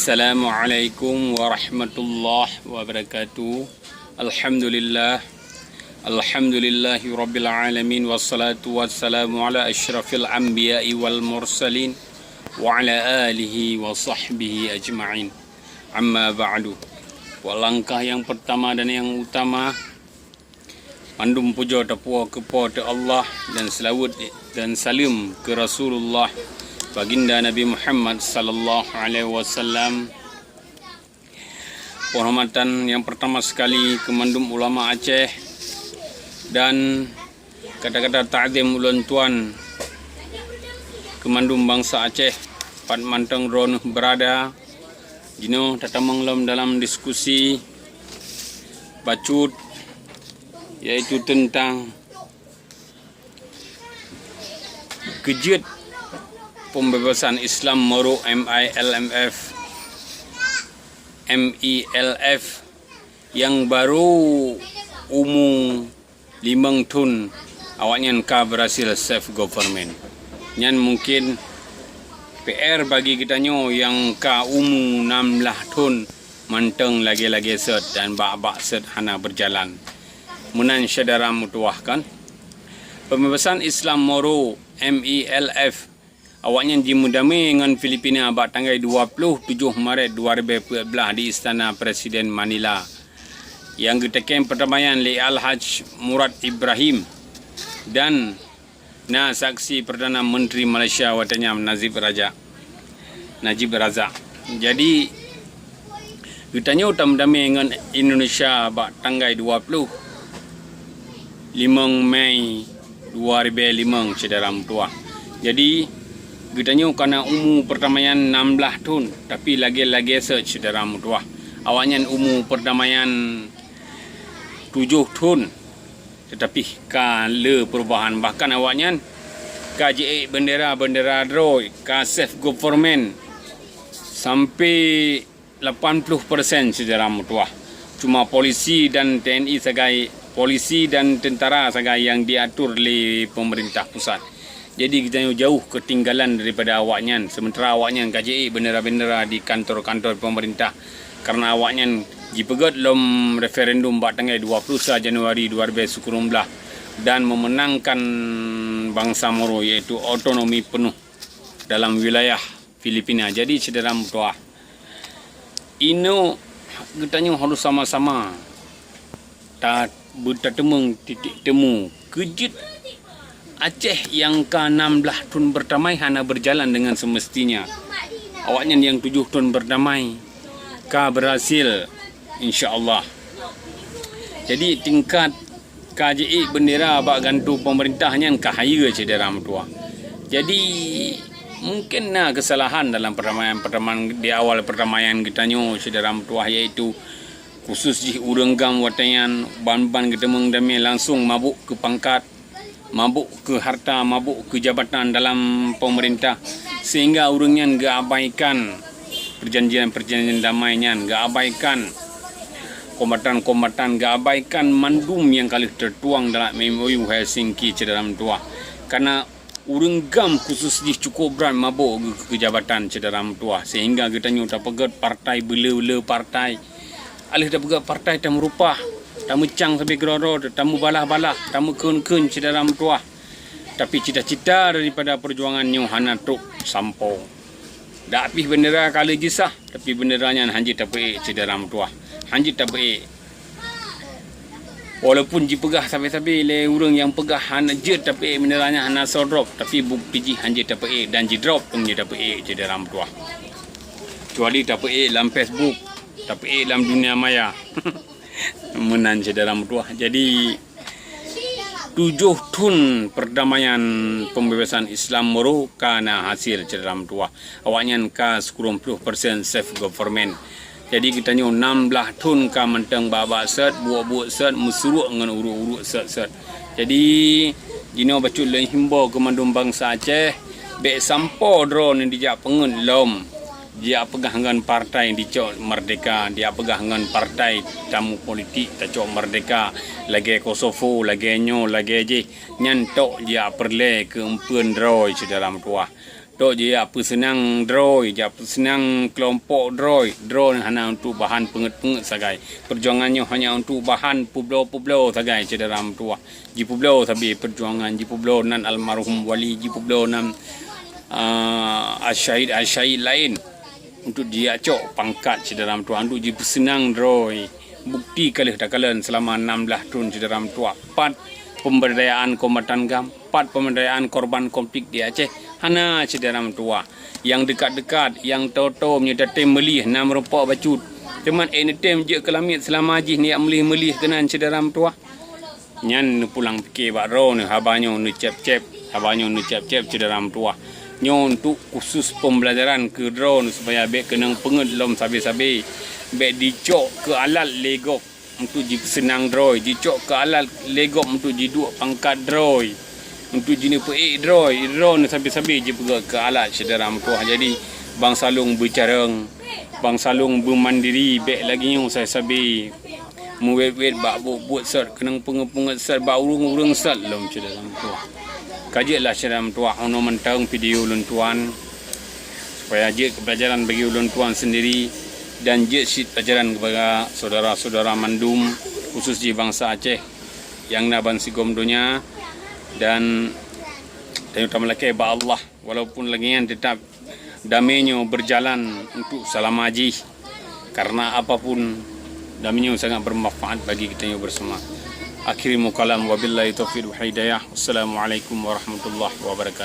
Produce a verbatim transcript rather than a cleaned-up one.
Assalamualaikum warahmatullahi wabarakatuh. Alhamdulillah. Alhamdulillahi rabbil alamin, wassalatu wassalamu ala asyrafil anbiya'i wal mursalin wa ala alihi wa sahbihi ajma'in. Amma ba'du. Langkah yang pertama dan yang utama, mandum pujoe tapuwoe keu Po teu Allah dan seulaweuet dan saleuem keu Rasulullah, Baginda Nabi Muhammad sallallahu alaihi wasallam. Penghormatan yang pertama sekali keu mandum ulama Aceh dan kata-kata takzim ulôn tuan keu mandum bansa Aceh, pat mantong droeneuh beurada. Jinoe tatamong lom dalam diskusi bacut, yaitu teuntang keujeuet pembebasan Islam Moro, M I L M F, M I L F, nyang barô umu limong thon, awaknyan ka beurhasil self government. Nyan mungken P R bagi geutanyoe nyang ka umu nam blaih thon, mantong lagée-lagée sot dan bak-bak sot hana beujalan. Meunan syedara meutuwah kan? Pembebasan Islam Moro, M I L F, awaknyan jimeudamé ngon Filipina bak tanggai dua ploh tujoh Maret dua ribée peuet blaih di Istana Presiden Manila, nyang geutekeng peurdamaian lé Al-Haj Murad Ibrahim dan na saksi Perdana Menteri Malaysia watée nyan, Najib Rajak. Najib Razak. Jadi, geutanyoe tameudamé ngon Indonesia bak tanggai dua ploh limong Mei dua ribée limong, syedara meutuwah. Jadi, geutanyoe ka na umu peurdamaian nam blaih thon, tapi lagée-lagée sot, syedara meutuwah. Awaknyan umu peurdamaian tujoh thon, teutapi ka le peurubahan. Bahkan awaknyan ka jiék bendera-bendera droe, ka self government sampai lapan ploh persen, syedara meutuwah. Cuma polisi dan T N I sagai, polisi dan tentara sagai nyang diatur lé pemerintah pusat. Jadi, geutanyoe jauh keutinggalan daripada awaknyan, sementara awaknyan ka jiék bendera-bendera di kantor-kantor pemerintah, karena awaknyan jipeugét lom referendum bak tanggai dua ploh sa Januari dua ribée sikureueng blaih dan memenangkan bansa Moro, yaitu otonomi penuh dalam wilayah Filipina. Jadi, syedara meutuwah, inoe geutanyoe harôh sama-sama ta-, beutateumeung titik temu. Keujeuet Aceh nyang ka nam blaih thon berdamai hana berjalan dengan semestinya. Awaknyan nyang tujoh thon berdamai ka berhasil, insya Allah. Jadi, tingkat ka jiék bendera bak gantoe pemerintah nyan ka hayeue, syedara meutuwah. Jadi, mungken na keusalahan dalam perdamaian-perdamaian di awal perdamaian geutanyoe, syedara meutuwah, yaitu khusus jih ureuëng GAM watée nyan ban-ban geuteumeung damé langsong mabök keu pangkat, mabök keu harta, mabök keu jabatan dalam pemerintah, sehingga ureuëng nyan geuabaikan perjanjian-perjanjian damai nyan, geuabaikan kombatan-kombatan, geuabaikan mandum nyang ka lheueh teutuang dalam M O U Helsinki, syedara meutuwah. Karena ureuëng GAM khusus jih cukup brat mabök geu-, keu jabatan, syedara meutuwah, sehingga geutanyoe tapeugét partai beule-beule partai. Alheueh tapeugét partai, tameurupah, tameucang sabe keudroe-droe, tameubalah-balah, tameukheun-kheun, syedara meutuwah. Tapi cita-cita daripada perjuangan nyoe hana trok sampoe. Dak pih bendera ka lheueh jisah, tapi bendera nyan hanjeuet tapeuék, syedara meutuwah. Hanjeuet tapeuék. Walaupun jipeugah sabe-sabe lé ureuëng nyang peugah hana jeuet tapeuék bendera nyan, hana soe drob, tapi bukti jih hanjeuet tapeuék dan jidrob teungoh tapeuék, syedara meutuwah. Kecuali tapeuék lam Facebook, tapeuék lam dunia maya. Meunan, syedara meutuwah. Jadi, tujoh thon perdamaian pembebasan Islam Moro ka na hasil, syedara meutuwah. Awaknyan ka sikureueng ploh persen self government. Jadi, geutanyoe nam blaih thon ka mantong bak-bak sot, buet-buet sot, meusurok ngon ureuëng-ureuëng sot-sot. Jadi, jinoe bacut lôn himbô keu mandum bansa Aceh, bék sampoe droeneuh dijak peungeuet lom. Jijak peugah ngon partai dicok merdeka, dijak peugah ngon partai tamu politik tacok merdeka, lagée Kosovo, lagée nyoe, lagée jih, nyan tok jijak peureulée keu eumpeuen droe, syedara meutuwah. Tok jijak peuseunang droe, jak peuseunang keulompok droe. Droe hana untuk bahan peungét-peungét sagai. Peujuangan nyoe hanya untuk bahan peubloe-peubloe sagai, syedara meutuwah. Jipeubloe sabe peujuangan, jipeubloe nan almarhum Wali, jipeubloe nan, ah, asyahid-asyahid laén. Untuk jijak cok pangkat, syedara meutuwah, untuk jipeuseunang droe. Bukti ka lheueh takalon seulama nam blaih thon, syedara meutuwah. Pat pemberdayaan kombatan GAM, pat pemberdayaan korban konflik di Aceh. Hana, syedara meutuwah. Nyang dekat-dekat, nyang toe-toe, meunyoe tatem meulih, na meurumpok bacut. Teuma ék neutem jeuet keu lamiet seulama jih neujak meulih-meulih keunan, syedara meutuwah. Nyan neupulang pike bak droeneuh, haba nyoe neucép-cép, haba nyoe neucép-cép, syedara meutuwah. Nyoe untuk khusus pembelajaran keu droeneuh supaya bék keunong peungét lom sabe-sabe. Bék jicok keu alat lé gob untuk jipeuseunang droe, jicok keu alat lé gob untuk jiduek pangkat droe, untuk jineupeuék droe, droeneuh sabe-sabe jipeugét keu alat, syedara meutuwah. Jadi, bansa lôn beucarông, bansa lôn beumandiri, bék lagée nyoe sabe-sabe. Meuwét-wét bak buet-buet sot, keunong peungét-peungét sot bak ureuëng-ureuëng sot lom, syedara meutuwah. Ka jeuetlah, syedara meutuwah, unoe mantong video ulôn tuan, supaya jeuet keu pelajaran bagi ulôn tuan sendiri dan jeuet cit pelajaran kepada saudara-saudara mandum, khusus jih bansa Aceh nyang na ban sigom donya, dan tanyoe tameulakée bak Allah. Walaupun lagée nyan, tetap damé nyoe berjalan untuk seulama jih. Karena apapun, damé nyoe sangat bermanfaat bagi geutanyoe bersama. Akhirul kalam, wabillahi taufiq wal hidayah. Wassalamualaikum warahmatullahi wabarakatuh.